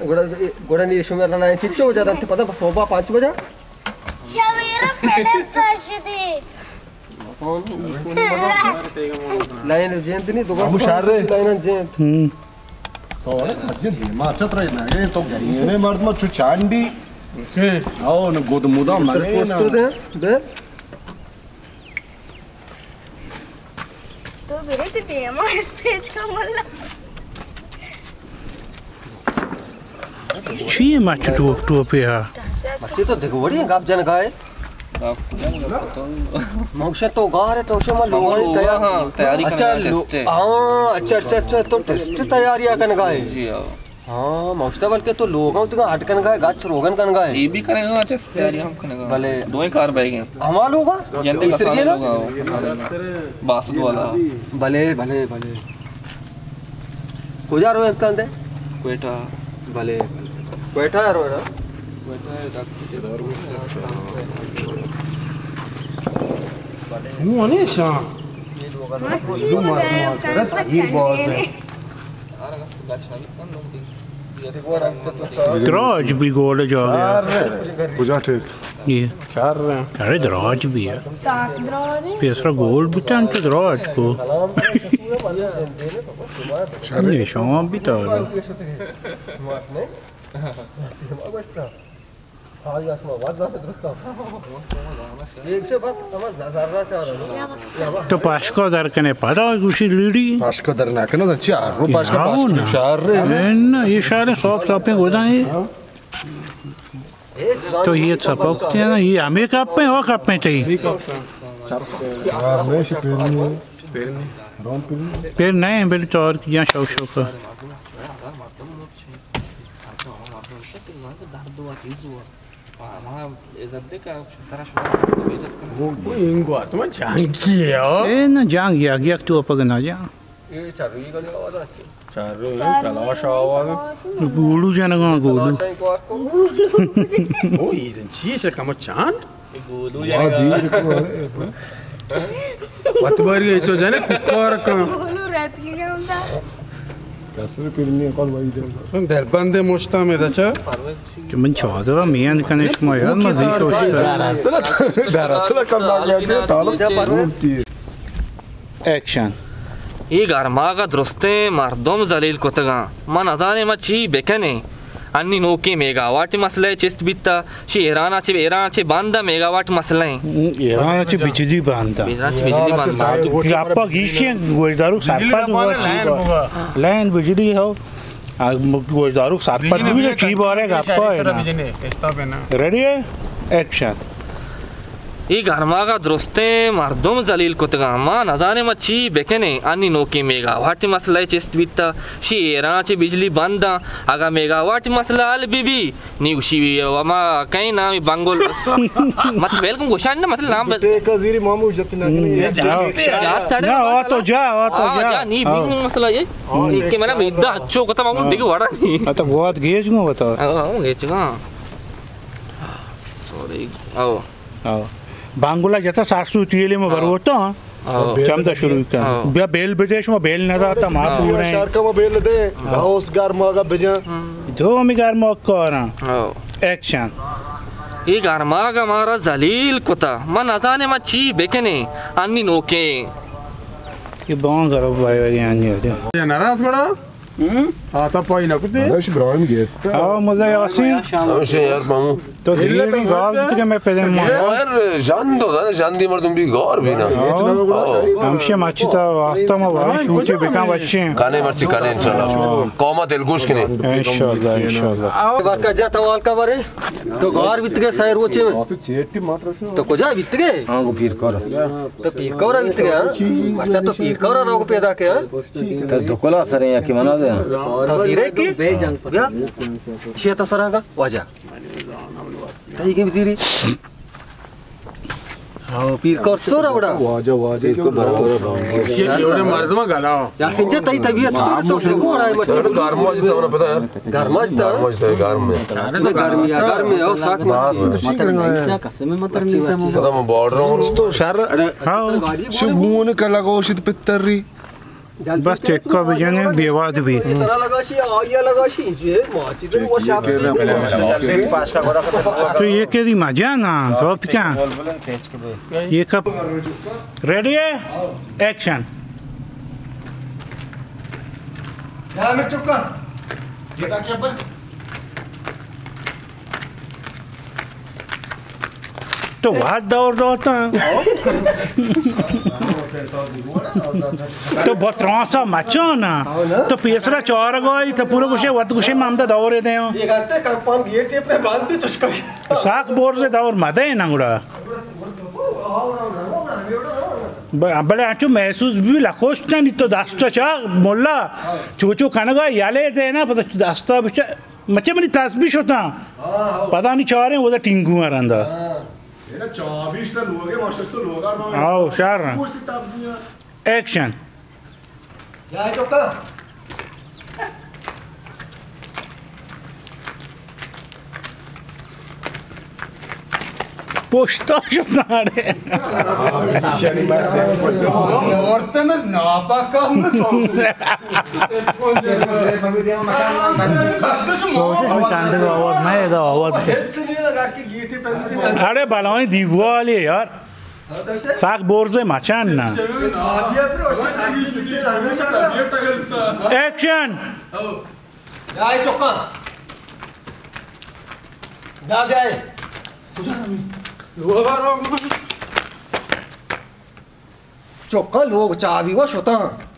گڑا، گڑا نی شمئے لائن چنچو بجا دنت پدا؟ صبح پانچ بجا؟ شمئے پلم تاشدی۔ لائن جینت نی، دوبارہ ہمو شہر رے۔ لائن جینت۔ ہم۔ تو اڑے سجے دیما چت رہے نا، اے تو گریبیں مردم چو چانڈی۔ او نہ گد مدا منے نا۔ تو دے، بے۔ تو برے تو دیما اسپیت کا ملا۔ چی مچ ٹوپ ٹوپے ہا؟ مرچی تو دگہ وڑی گپ جنگائے۔ موشے تو گار ہے، تو شما لوگانی تیار-، ہاں، تیاری اچھا، کنگا لو-، ٹیسٹ ہے۔ ہاں، اچھا، اچھا، اچھا، تو ٹیسٹ تیاری کنگائے۔ جی، ہاں۔ ہاں، موشتا بلکہ تو لوگاں تو اڈ کنگائے، گچ روگن کنگائے۔ یہ بھی کنگا ٹیسٹ تیاری ہم کنگا۔ بلے۔ دوئیں کار بہ گئے۔ ہما لوگا؟ جندے کسانے لوگا، کسانے لوگا۔ باسط والا۔ بلے، بلے، بلے۔ کجا رو انت دے؟ کوئٹہ۔ بلے، بلے۔ کوئٹہ رو نا؟ کوئٹہ ڈاکٹر۔ ہوں، انیشاں۔ مچھی دو مردم آتے رہت، یہ باز ہے۔ دراج بی گوڑ جاگہ۔ کجا ٹھیک؟ یہ۔ چار رہے ہیں۔ ارے دراج بی ہے۔ پیسرا گول بوتا انت دراج کو۔ نشان بی تا۔ تو پاشکا در کنے پدا گوشی لیڑی۔ پاشکا در نہ کنے، چی آر رو پاشکا، ہاں پاشکا نا۔ شہر رے۔ اے نا، یہ شہر ہے، سوپ سوپیں گودا ہے۔ ہاں۔ تو یہ سپوک تھی نا، یہ ہمیں کپ ہیں، وہ کپ ہیں تھی۔ پھر نہیں، بلے تو اور کیا شوق شوق ہے۔ وہ انگو آتما جانگی ہے، ہو؟ اے نہ جانگی، آگی تو پگ نہ جا۔ چارو کلاش آواز۔ گولو جنگا گولو۔ او، یہ چیئے شکم چان؟ وت باری اے چو جنے ککار کن۔ گولو رہت کی ہم دا۔ کسر پرنی کل وای دے۔ دل بندے مشتا میں دچا۔ کہ من چادر میان کنے شما یار، من زی شوشتا۔ در اصل، در اصل کم لاگ گیا، تعلق۔ ایکشن۔ اے گرماگ ءَ درستیں مردم ذلیل کتگاں۔ ما نزانیں ما چی بکنیں۔ انی نوکیں میگاواٹ مسئلہ چست بیتا۔ شی ایران ءَ چہ، ایران ءَ چہ بند ءَ میگاواٹ مسئلہ ایں۔ ایران ءَ چہ بجلی بند ءَ۔ ایران ءَ چہ بجلی بند ءَ۔ گپا گیشیں گوشداروک سرپد بوگا چی با۔ لین بجلی ہو۔ آ، گوشداروک سرپد بوگا چی بارے گپا ہے نا۔ ریڈی ہے؟ ایکشن۔ اے گرماگ ءَ درستیں مردم ذلیل کتگاں۔ ما نزانیں ما چی بکنیں۔ انی نوکیں میگاواٹ مسئلہ چست بیتا۔ شی ایران چہ بجلی بند آں۔ اگاں میگاواٹ مسئلہ حل بی بی، نی گوشی بی، و ما کئے نامی بنگول۔ مت ویلکم گوشان نہ مسئلہ نام بس۔ ٹیک زیری مامو جت نہ کرے۔ جا، جا، تڑے نہ، او تو جا، او تو آ، جا۔ جا، نی بی مسئلہ یہ۔ کہ منا میدا اچو کتا مامو دیگه وڑا نی۔ اتا گوات گیج گو بتا۔ او، گیج گو۔ سوری۔ او۔ ہاں۔ بانگولا جتا ساسو تیلی میں بروتا۔ ہاں۔ چم دا شروع کن۔ ہاں۔ بیا بیل بدے، شما بیل نہ داتا، ما ہاں۔ پورے۔ شہر کا ما بیل دے، ہاں۔ ہاؤس گرماگ ءَ بجن۔ دو ہمی گرماگ کاراں۔ ہاں۔ ایکشن۔ اے گرماگ ءَ مارا ذلیل کتا۔ ما نزانے ما چی بکنیں۔ انی نوکیں۔ یہ بان گرب بھائی بھائی آنی ہے۔ یہ ناراض بڑا؟ ہم؟ آتا پائی نہ کتے؟ اش ابراہیم گیت۔ آو مزہ یاسین۔ ہمشہ یار مامو۔ تو دیر گال تو کہ میں پیدا ما۔ یار جان دو نا، جان دی مردم بی گار بی نا۔ ہمشہ مچی تا واسطہ ما وارش ہوتی بکن بچے۔ کنے مرچی کنے انشاءاللہ۔ قوم دلگوش کنے۔ انشاءاللہ، انشاءاللہ۔ ورکا جا توال کا برے۔ تو گار بیتگے سہ روچے میں۔ تو کجا بیتگے؟ ہاں، گو پیر کور۔ تو پیر کور بیتگے، ہاں؟ مرچا تو پیر کور روگ پیدا کے، ہاں؟ تو دکلا سرے یا کہ منا دے، ہاں؟ تو زیرے کی؟ بیا۔ شیطا سرا کا واجہ۔ تئی کہ زیری۔ ہاں، پیر کور چطور ہے بڑا؟ واجہ، واجہ۔ پیر کور برابر ہے۔ یہ جوڑے مردم گلا۔ یاسین جی، تئی طبیعت چطور ہے؟ تو دیکھو، بڑا مچھر۔ گرم واجہ تو پتہ ہے۔ گرم واجہ تو؟ گرم واجہ تو، گرم ہے۔ ارے تو گرمی ہے، گرمی ہے، او ساک مچھر۔ مچھر، مچھر۔ پتہ میں بارڈر ہوں۔ تو شر۔ ہاں۔ شگون کا لگو شد پتر ری۔ بس ٹکا بجنگے، بے واد بی۔ تو یہ کہ دی مجانا سو پکا۔ یہ کب ریڈی ہے؟ ایکشن۔ تو وت دور داتاں۔ تو بہ ترانسا مچانا۔ تو پیسرا چارگائی، تو پورا گوشے، وت گوشے، ما ہمدا دور دیاں۔ ساک برز دور مدے نا گڑا۔ بلے انچو محسوس بی لکوشتنی تو دستا چا ملا چوچو کنگا یلے دینا، پدا دستا بچا مچے منی تسبیح شتاں۔ پدا نی چاریں اودا ٹینگو رندا۔ آؤ، شر۔ ایکشن۔ پشتا شتاڑے۔ اڑے بلائیں دیوالی یار۔ ساک برز مچان نا۔ ایکشن۔ بیائے چکاں۔ دا بیائے۔ چکاں لوگ چابی و شتاں۔